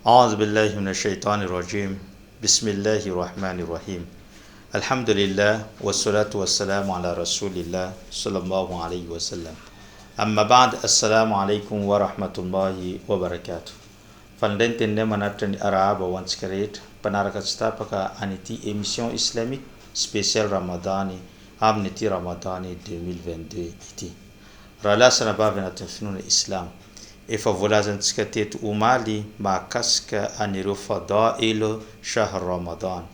Aouzu billahi mina shaytani rajim Bismillahi rahmani rahim Alhamdulillah wassalatu wassalamu ala rasulillah sallallahu alayhi wa sallam Amma ba'd Assalamu alaykum wa rahmatullahi wa barakatuh Faly indray ny teninay manatitra ny arahaba ho antsika rehetra mpanaraka tsy tapaka an'ity émission islamique spécial Ramadany amin'ity Ramadany 2022 ity. Rahalahy sy anabavy anatin'ny finoana Islamo, efa voalazantsika teto omaly mahakasika an'ireo Fada'il Shahr Ramadan,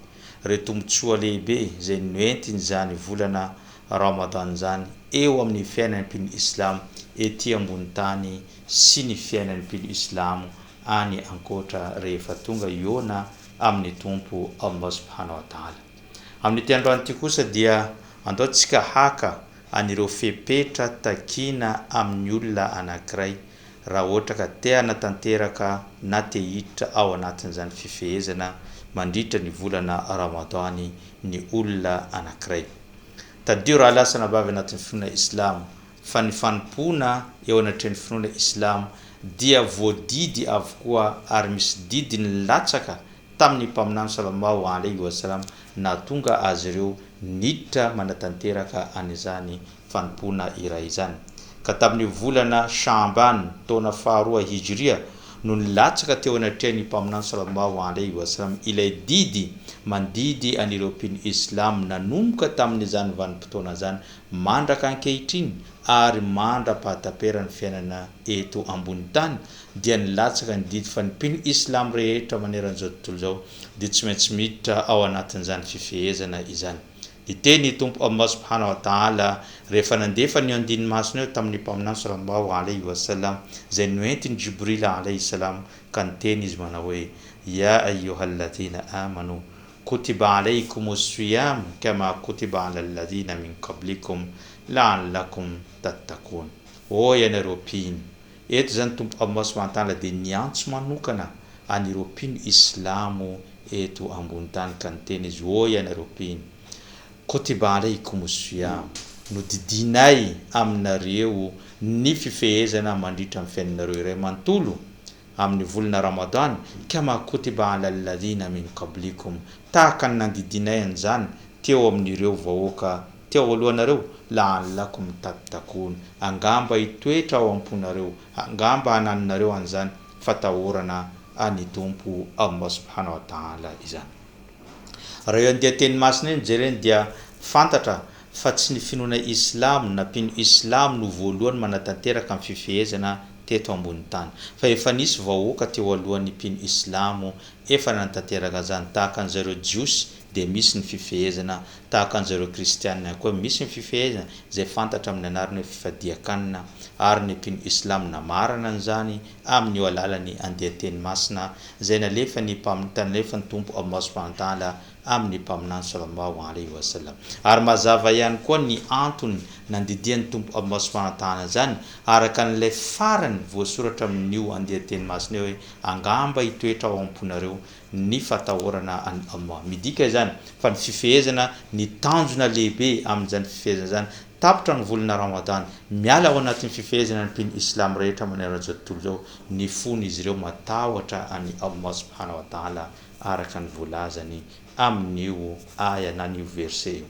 ireo tombontsoa lehibe izay noentin'izany volana Ramadan izany eo amin'ny fiainan'ny mpino Islamo ety ambony tany sy ny fiainan'ny mpino Islamo any ankoatra rehefa tonga hihaona amin'ny Tompo Allah Subhanahu wa Ta'ala. Amin'ity androany ity kosa dia andao tsika haka an'ireo fepetra takiana amin'ny olona anankiray raha ohatra ka te hanatanteraka na te hiditra ao anatin'izany fifehezana mandritra ny volana Ramadany ny olona anankiray. Tadidio rahalahy sy anabavy anatin'ny finoana Islamo fa ny fanompoana eo anatrehan'ny finoana Islamo dia voadidy avokoa ary misy didy nilatsaka tamin'ny Mpaminany Salallahu alaihi wa sallam nahatonga azy ireo niditra manatanteraka an'izany fanompoana iray izany. Ka tamin'ny volana Sha'ban taona faharoa Hijriya no nilatsaka teo anatrehan'ny Mpaminany Salallahu alaihi wa sallam ilay didy mandidy an'ireo mpino Islam nanomboka tamin'izany vanim-potoana izany mandraka ankehitriny ary mandra-pahataperan'ny fiainana eto ambony tany dia nilatsaka ny didy fa ny mpino Islam rehetra maneran'izao tontolo izao dia tsy maintsy miditra ao anatin'izany fifehezana izany. Niteny ny Tompo Allah Subhanahu wa Ta'ala rehefa nandefa an'io andininy masina io tamin'ny Mpaminany Sallallahu Alaihi wa Sallam izay noentin'i Jibril Alaihi Salam ka niteny izy manao hoe, Ya ayyuhalladhina amanu kutiba alaykumus siyam kama kutiba alalladhina min qablikum la'allakum tattaqun. Ô ianareo mpino! Eto izany Tompo Allah Subhanahu wa Ta'ala dia niantso manokana an'ireo mpino Islamo eto ambony tany ka niteny Izy, Ô ianareo mpino! Kutiba alaykumus siyam, nodidianay aminareo ny fifehezana mandritra ny fiainanareo iray manontolo amin'ny volana Ramadan, kama kutiba alal ladhina min qablikum, tahaka ny nandidianay an'izany teo amin'ireo vahoaka teo alohanareo, la'allakum tattaqoun, angamba hitoetra ao am-ponareo, angamba hananonareo an'izany fatahorana an'i Tompo Allah subhanahu wa ta'ala izany. Raha io andian-teny masina io no jerena dia fantatra fa tsy ny finoana Islamo na mpino Islamo no voalohany manatanteraka ny fifehezana teto ambony tany fa efa nisy vahoaka teo alohan'ny mpino Islamo efa nanatanteraka an'izany tahaka an'izareo Jiosy dia misy ny fifehezana tahaka an'izareo kristianina ihany koa misy ny fifehezana izay fantatra amin'ny anarana hoe fifadian-kanina ary ny mpino islam namarana an'izany amin'io alalan'ny andian-teny masina izay nalefan'ny nalefan'ny Tompo Allah subhanahu wa ta'ala amin'ny Mpaminany sallallahu alaihi wa sallam. Ary mazava ihany koa ny antony nandidian'ny Tompo Allah subhanahu wa ta'ala izany araka an'ilay farany voasoratra amin'io andian-teny masina io hoe angamba hitoetra ao am-ponareo ny fatahorana an'i Allah. Midika izany fa ny fifehezana ny tanjona lehibe amin'izany fifehezana izany, tapitra ny volana Ramadan, miala ao anatin'ny fifehezana ny mpino Islam rehetra manerana izao tontolo izao, ny fon'izy ireo matahotra an'i Allah subhanahu wa ta'ala araka ny voalazany amin'io aya na an'io verset io.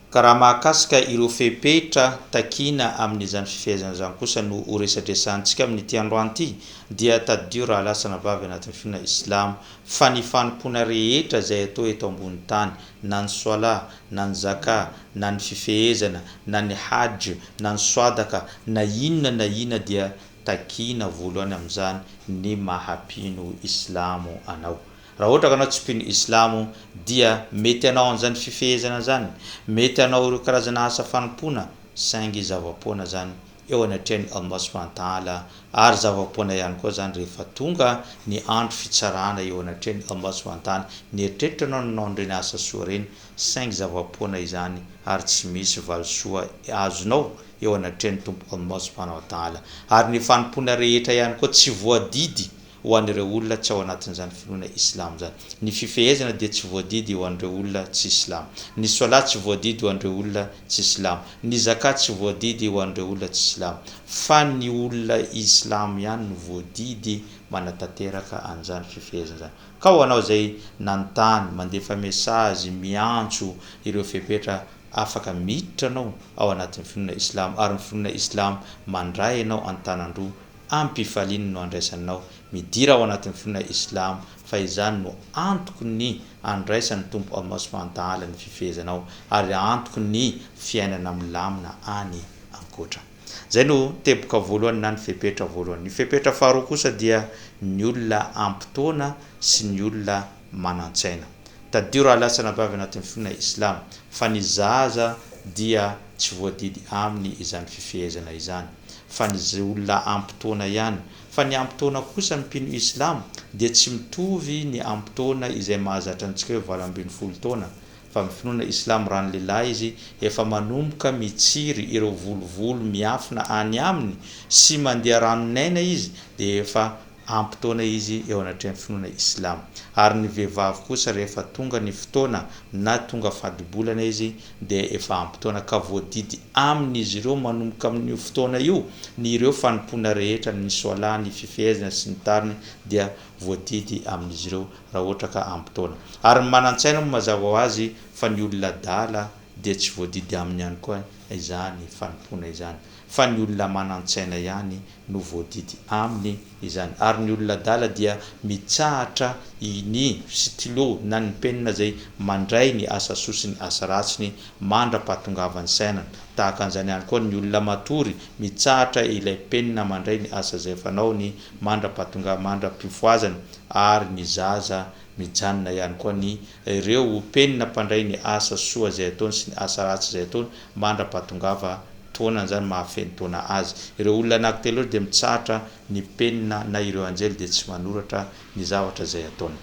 Ka raha mahakasika ireo fepetra takiana amin'izany fifehezana izany kosa no ho resadresahantsika amin'ity androany ity, dia tadidio rahalahy sy anabavy anatin'ny finoana Islamo fa ny fanompoana rehetra izay atao eto ambony tany, na ny Swalah, na ny Zakah, na ny fifehezana, na ny Hajj, na ny Swadaka, na inona na inona dia takiana voalohany amin'izany ny maha mpino Islamo anao. Raha ohatra ka anao tsy mpino Islamo dia mety hanao an'izany fifehezana izany, mety hanao ireo karazana asa fanompoana saingy zava-poana izany eo anatrehan'i Allah subhanahu wa ta'ala ary zava-poana ihany koa izany rehefa tonga ny andro fitsarana eo anatrehan'i Allah subhanahu wa ta'ala, nieritreritra anao nanao an'ireny asa soa ireny saingy zava-poana izany ary tsy misy valisoa azonao eo anatrehan'ny Tompo Allah subhanahu wa ta'ala. Ary ny fanompoana rehetra ihany koa tsy voadidy ho an'ireo olona tsy ao anatin'izany finoana Islamo izany. Ny fifehezana dia tsy voadidy ho an'ireo olona tsy Silamo. Ny Solat tsy voadidy ho an'ireo olona tsy Silamo. Ny Zakat tsy voadidy ho an'ireo olona tsy Silamo. Fa ny olona Islamo ihany no voadidy manatanteraka an'izany fifehezana izany. Ka ho anao izay nanontany, mandefa message, miantso ireo fepetra afaka miditra anao ao anatin'ny finoana Islamo ary ny finoana Islamo mandray anao an-tanan-droa am-pifaliana no andraisanao midira ao anatin'ny finoana Islamo fa izany no antoky ny andraisan'ny Tompo Allah Subhanahu wa Ta'ala ny fifehezanao ary antoky ny fiainana milamina any ankoatra. Izay no teboka voalohany na ny fepetra voalohany. Ny fepetra faharoa kosa dia ny olona ampy taona sy ny olona manan-tsaina. Tadidio rahalahy sy anabavy anatin'ny finoana Islamo fa ny zaza dia tsy voadidy aminy izany fifehezana izany fa ny olona ampy taona ihany. Fa ny ampy taona kosa ny mpino Islamo dia tsy mitovy ny ampy taona izay mahazatra antsika hoe 18 taona fa amin'ny finoana Islamo raha ny lehilahy izy efa manomboka mitsiry ireo volovolo miafina any aminy sy mandeha ranon'aina izy dia efa ampy taona izy eo anatrehan'ny finoana Islamo. Ary ny vehivavy kosa rehefa tonga ny fotoana na tonga fadi-bolana izy dia efa ampy taona ka voadidy amin'izy ireo manomboka amin'io fotoana io ny ireo fanompoana rehetra, ny Soalah, ny fifehezana sy ny tariny dia voadidy amin'izy ireo raha ohatra ka ampy taona. Ary ny manan-tsaina moa mazava ho azy fa ny olona adala dia tsy voadidy aminy ihany koa izany fanompoana izany fa ny olona manan-tsaina ihany no voadidy aminy izany. Ary ny olona adala dia mitsahatra ny stylo na ny penina izay mandray ny asa soa sy ny asa ratsiny mandra-pahatongavan'ny sainany. Tahaka an'izany ihany koa ny olona matory, mitsahatra ilay penina mandray ny asa izay fanaony mandra-pahatonga mandra-pifohazany ary ny zaza mijanona ihany koa ny ireo penina mpandray ny asa soa izay ataony sy ny asa ratsy izay ataony mandra-pahatongava taonany izany mahafeno taona azy. Ireo olona anankitelo ireo dia mitsahatra ny penina na ireo anjely dia tsy manoratra ny zavatra izay ataony.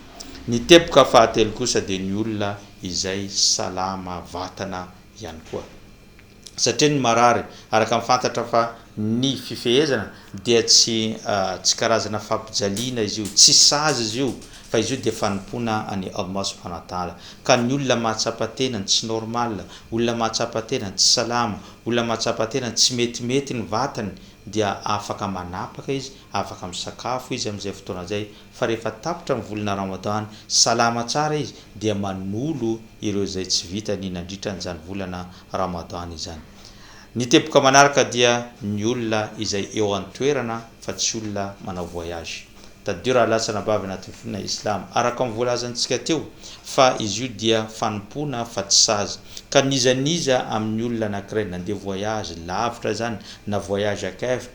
Ny teboka fahatelo kosa dia ny olona izay salama vatana ihany koa. Satria ny marary, araka ny fantatra fa ny fifehezana dia tsy tsy karazana fampijaliana izy io, tsy sazy izy io, fa izy io dia fanompoana an'i Allah subhanahu wa ta'ala. Ka ny olona mahatsapa tenany tsy normal, olona mahatsapa tenany tsy salama, olona mahatsapa tenany tsy metimety ny vatany dia afaka manapaka izy, afaka misakafo izy amin'izay fotoana izay, fa rehefa tapitra ny volana Ramadan, salama tsara izy dia manolo ireo izay tsy vitany nandritra an'izany volana Ramadan izany. Ny teboka manaraka dia ny olona izay eo an-toerana fa tsy olona manao voyage. Tadidio rahalahy sy anabavy anatin'ny finoana Islam, araka ny voalazantsika teo fa izy io dia fanompoana fa tsy sazy. Ka n'iza n'iza amin'ny olona anankiray nandeha voyage, lavitra izany na voyage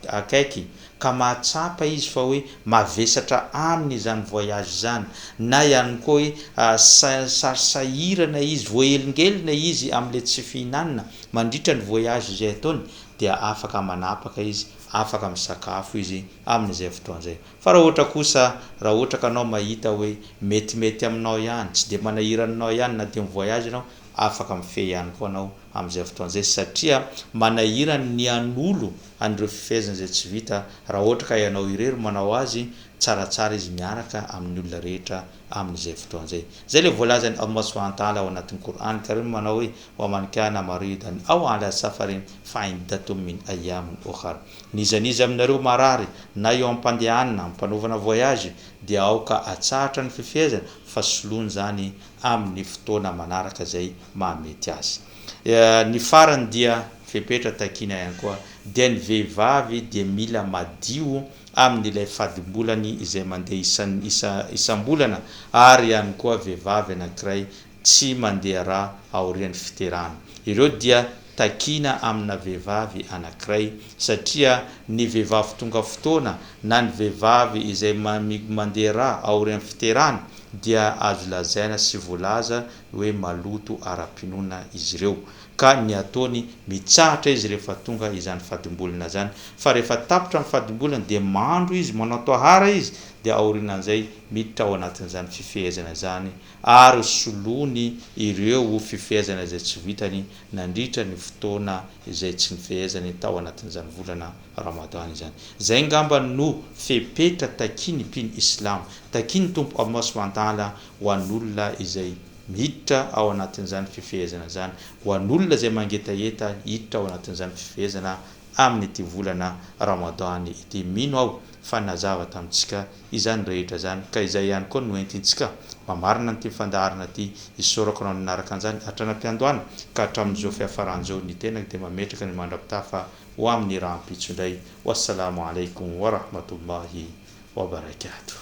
akaiky, ka mahatsapa izy fa hoe mavesatra aminy izany voyage izany, na ihany koa hoe sarisahirana izy, voahelingelina izy amin'ilay tsy fihinanana mandritra ny voyage izay ataony, dia afaka manapaka izy, afaka misakafo izy amin'izay fotoana izay. Fa raha ohatra kosa, raha ohatra ka anao mahita hoe metimety aminao ihany, tsy dia manahirana anao ihany na dia mi-voyage ianao, afaka mifehy ihany koa anao amin'izay fotoana izay satria manahirana ny hanolo an'ireo fifehezana izay tsy vita raha ohatra ka ianao irery manao azy, tsaratsara izy miaraka amin'ny olona rehetra amin'izay fotoana izay. Izay ilay voalazan'i Allah subhanahu wa ta'ala ao anatin'ny Qur'an karim manao hoe, Wa man kana maridan aw ala safarin fa iddatun min ayyamin ukhar. N'iza n'iza aminareo marary na eo am-pandehanana, am-panaovana voyage, dia aoka atsahatra ny fifehezana fa soloiny izany amin'ny fotoana manaraka izay mahamety azy. Ny farany dia fepetra takiana ihany koa dia ny vehivavy dia mila madio amin'ilay fadimbolany izay mandeha isan isa isam-bolana ary ihany koa vehivavy anankiray tsy mandeha rà aorian'ny fiterahana. Ireo dia takiana amina vehivavy anankiray satria ny vehivavy tonga fotoana na ny vehivavy izay mandeha rà aorian'ny fiterahana dia azo lazaina sy voalaza hoe maloto ara-pinoana izy ireo ka ny ataony mitsahatra izy rehefa tonga izany fadimbolana izany fa rehefa tapitra ny fadimbolana dia mandro izy manao tohara izy dia aorianan'izay miditra ao anatin'izany fifehezana izany ary soloany ireo fifehezana izay tsy vitany nandritra ny fotoana izay tsy nifehezany tao anatin'izany volana Ramadan izany. Izay angamba no fepetra takian'ny mpino Islamo, takian'ny Tompo Allah subhanahu wa ta'ala ho an'olona izay miditra ao anatin'izany fifehezana izany, ho an'olona izay mangetaheta hiditra ao anatin'izany fifehezana. amin'ity volana Ramadan ity. Mino aho fa nazava tamintsika izany rehetra izany ka izay ihany koa no entintsika mamarana an'ity fandaharana ity. Isaorako anao nanaraka an'izany hatrany am-piandohana ka hatramin'izao fiafarany izao. Ny tenako dia mametraka ny mandra-pitafa ho amin'ny rahampitso indray. Wassalamo alaikum wa rahmatullahi wa barakatuh.